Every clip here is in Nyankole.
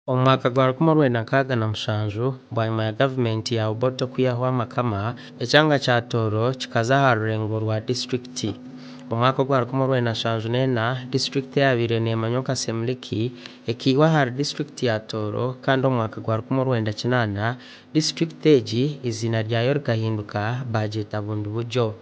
Omu mwaka gwa 1967, bwanyima ya gavumenti ya Obote kwihaho amakama, ekyanga kya Tooro kikaza aha rurengo rwa disiturikiti. Omu mwaka ogwa 1974, disiturikiti eyabaire neemanywa nka Semliki ekaihwa ahari disiturikiti ya Tooro kandi omu mwaka gwa 1980, disiturikiti egi eiziina ryayo rikahinduka baagyeta Bundibugyo.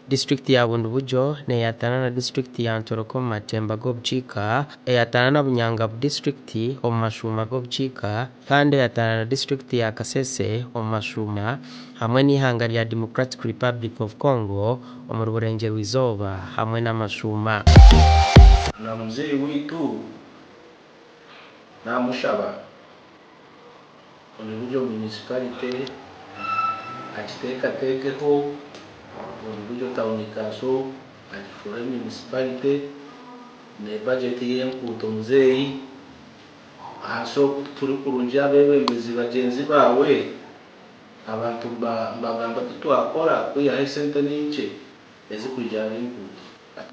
Disiturikiti ya Bundibugyo neyatana na disiturikiti ya Ntoroko omu matemba g'obukiika, eyatana na Bunyangabu disiturikiti omu mashuuma g'obukiika kandi eyatana na disiturikiti ya Kasese omu mashuuma hamwe n'eihanga rya Democratic Republic of Congo omuri burengyerwa-izooba hamwe n'amashuuma. Na muzeeyi waitu namushaba. Bundibugyo Municipality agiteekateekeho, Bundibugyo Town Council agifuure Municipality ne budget y'enguuto muzeeyi ahansi oku tituri kurungi abeebembezi bagyenzi baawe abantu nibagamba titwakora kwihaho esente ni nkye ezirikwija ahari enguuto.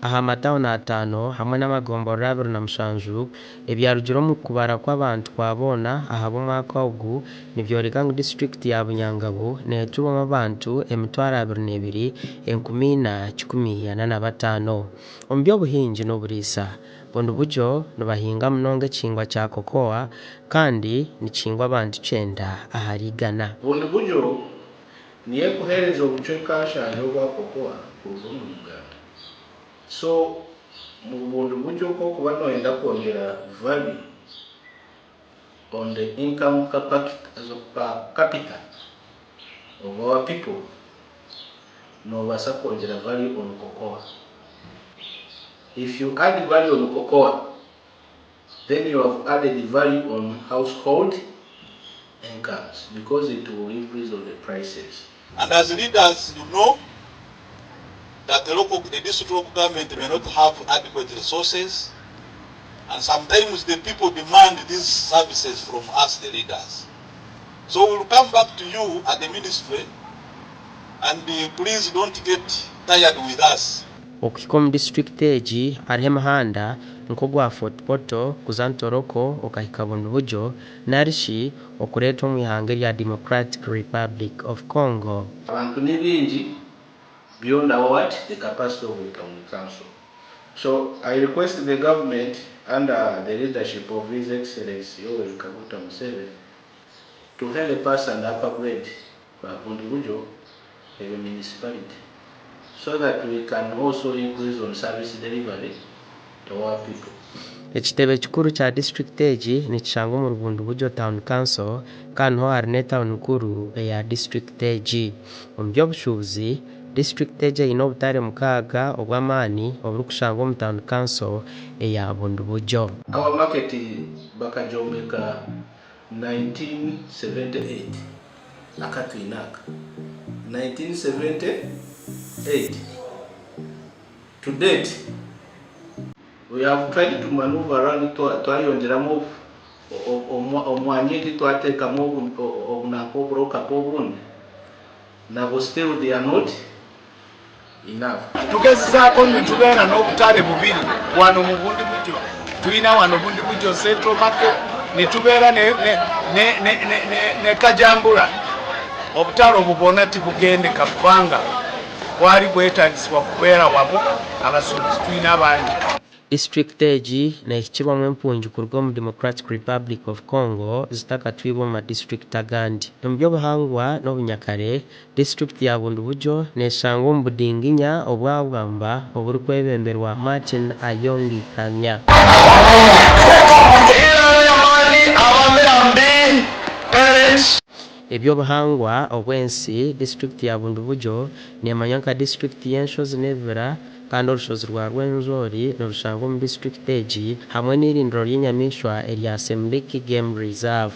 Aha matauni ataano hamwe n'amagomborora 27 ebyarugire omu kubara kw'abantu kwa boona ahabw'omwaka ogu nibyoreka ngu disiturikiti ya Bunyangabu neeturwamu abantu 22,445. Omu by'obuhingi n'oburiisa, Bundibugyo nibahinga munonga ekihingwa kya cocoa kandi nikihingwa abantu kyenda ahari igana. Bundibugyo niyo erikuheereza obucweka nshanju obwa cocoa kuruga omu Uganda. So mu bundi buryo ku orikuba nooyenda kwongyera value on the income per capita of our people, noobaasa kwongyera value on cocoa. If you add value on cocoa, then you have added value on household incomes because it will increase on the prices. And as leaders you know that the local, the district local government may not have adequate resources and sometimes the people demand these services from us the leaders. So we'll come back to you at the ministry and please don't get tired with us. Okuhika omu disiturikiti egi hariho emihanda nk'ogwa Fort Portal kuza Ntoroko okahika Bundibugyo narishi okureetwa omu ihanga erya Democratic Republic of Congo. Abantu ni baingi beyond our what? The capacity of the town council. So I request the government under the leadership of His Excellency Yoweri Kaguta Museveni to help us and upgrade Bundibugyo ebe municipality so that we can also increase on service delivery to our people. Ekitebe kikuru kya disiturikiti egi nikishangwa omuri Bundibugyo Town Council kandi niho hari n'etauni nkuru eya disiturikiti egi. Omu by'obushuubuzi, disiturikiti egi eine obutare mukaaga obw'amaani oburikushangwa omu Town Council eya Bundibugyo. Our market bakagyombeka 1978 aka twine aka 1978 to date we have tried to manoeuvre around twayongyeramu omwanya egi twateekamu obunanka oburokapu obundi nabwo still they are not enough. Tugezizaako nitubeera n'obutare bubiri wano mu Bundibugyo. Twina wano Bundibugyo Central Market nitubeera ne, ne, ne, ne, ne, ne, ne Kajambura. Obutare obu bwona tibugendeka kubanga bwari bwetagisibwa kubeera wamu abasuubuzi twine abangi. Disiturikiti egi neehikirwamu empungi kuruga omu Democratic Republic of Congo zitakatwirwe omu madisiturikiti agandi. Omu by'obuhangwa n'obunyakare, disiturikiti ya Bundibugyo neeshangwa omu budinginya obwa Bwamba oburikwebemberwa Martin Ayongi Kamya. Eby'obuhangwa obw'ensi, disiturikiti ya Bundibugyo neemanywa nka disiturikiti y'enshozi n'ebibira kandi orushozi rwa Rwenzori nirushangwa omu disiturikiti egi hamwe n'eirindiro ry'enyamaishwa erya Semliki Game Reserve.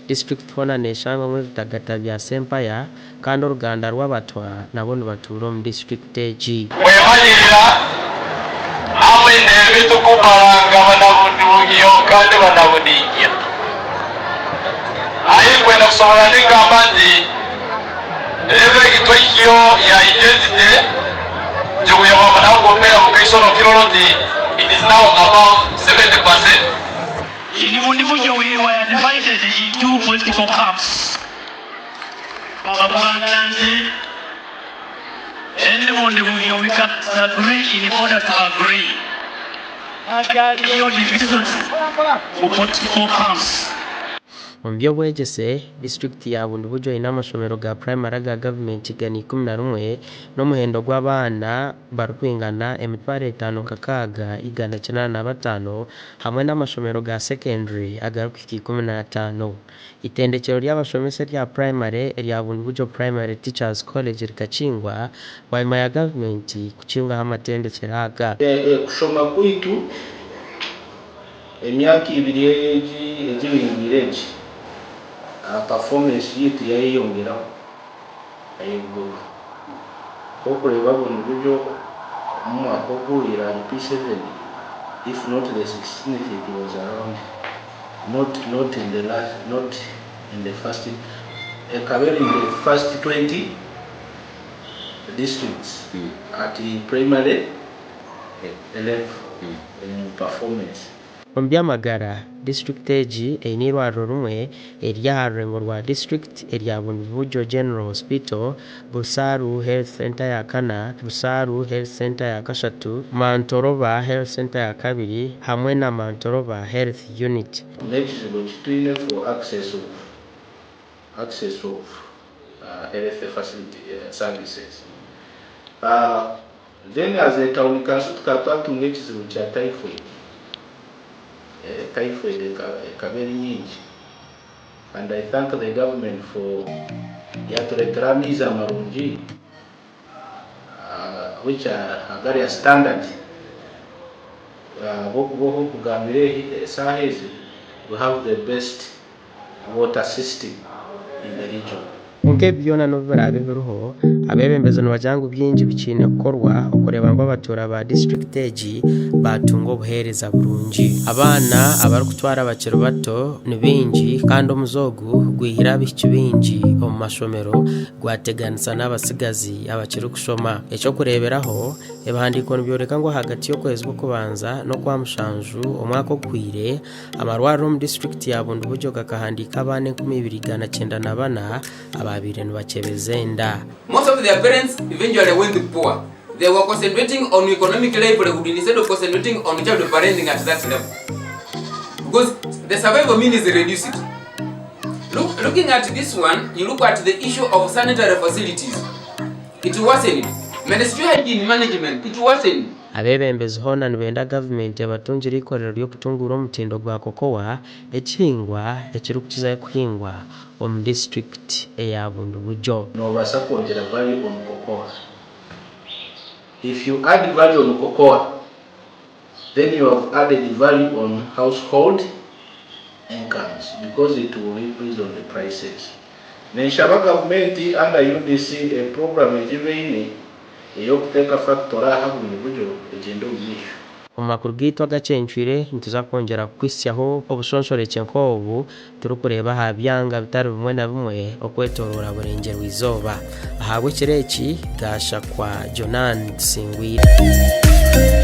Disiturikiti hoona neeshangwamu ebitagata bya Sempaya kandi oruganda rw'Abatwa nabo nibatuura omu disiturikiti egi. Mwemanyirira hamwe n'ebi tukubaranga banabundibugiyo kandi banabudingia. Ahi nkwenda kusoborora ningamba nti level egi twahikyo ya identity nti we have now compared Bukaisono Kiroro nti it is now above 70%. In Bundibugyo we were divided in two political camps. Babwananze and Bundibugyo we can disagree in order to agree. Hariyo divisions mu political camps. Omu by'obwegyese, disiturikiti ya Bundibugyo eine amashomero ga purayimari aga gavumenti 111 n'omuhendo gw'abaana barikwingana 56,185 hamwe n'amashomero ga sekenduri agarikuhika 15. Eitendekyero ry'abashomesa erya purayimari erya Bundibugyo Primary Teachers College rikakingwa bwanyima ya gavumenti kukingaho amatendekyero aga. Kushoma kwaitu emyaka ibiri egi egihingwire egi, performance yaitu yayeyongyeraho ahaiguru. Nk'okureeba Bundibugyo omu mwaka oguhweire ahari P7 if not the 16th it was around not not in the last not in the first ekaba eri in the first 20 districts at primary level in performance. Omu by'amagara, disiturikiti egi eine eirwariro rimwe eriri aha rurengo rwa disiturikiti erya Bundibugyo General Hospital, Busaaru Health Centre ya kana, Busaaru Health Centre ya kashatu, Mantoroba Health Centre ya kabiri hamwe na Mantoroba Health Unit. N'ekizibu eki twine for access of access of health facility services. Then as a town council tukaba twatunga ekizibu kya typhoid. Typhoid ekaba eri nyingi and I thank the government for yatureetera amaizi amarungi which are agari standard ahabw'okuba obu nkugambira eshaaha ezi we have the best water system in the region. Kwonka ebi byona n'obu biraabe biriho, abeebembezi nibagira ngu bingi bikiine kukorwa okureeba ngu abatuura ba disiturikiti egi baatunga obuheereza burungi. Abaana abarikutwara bakiri bato ni baingi kandi omuze ogu gwihire abaishiki baingi omu mashomero gwateganisa n'abatsigazi abakirikushoma. Eky'okureeberaho, ebihandiiko nibyoreka ngu ahagati y'okwezi kw'okubanza n'okwamushanju omwaka oguhweire, Amarwariro omu disiturikiti ya Bundibugyo gakahandiika abaana 2994 abaabaire nibakyebeza enda. Most of their parents eventually went poor. They were concentrating on economic livelihood instead of concentrating on child parenting at that level. Because the survival mean is reduced. Look, looking at this one, you look at the issue of sanitary facilities. It worsened. Menstrual hygiene management, it worsened. Abeebembezi hoona nibenda gavumenti ebatungire eikorero ry'okutunguura omutindo gwa cocoa, ekihingwa ekirikukizayo kuhingwa omu disiturikiti eya Bundibugyo. Noobaasa kwongyera value on cocoa. If you add value on cocoa, then you have added value on household incomes because it will increase on the prices. Ninshaba gavumenti under UDC e program egi baine ey'okuteeka factory aha Bundibugyo egyende omu maisho. Omu makuru gaitu agakyencwire nituza kwongyera kukuhitsyaho obushonshorekye nk'obu turikureeba aha byanga bitari bimwe na bimwe okwetoroora Burengyerwa Izooba. Ahabw'ekiro eki, Gashakwa Jonan Tusingwire.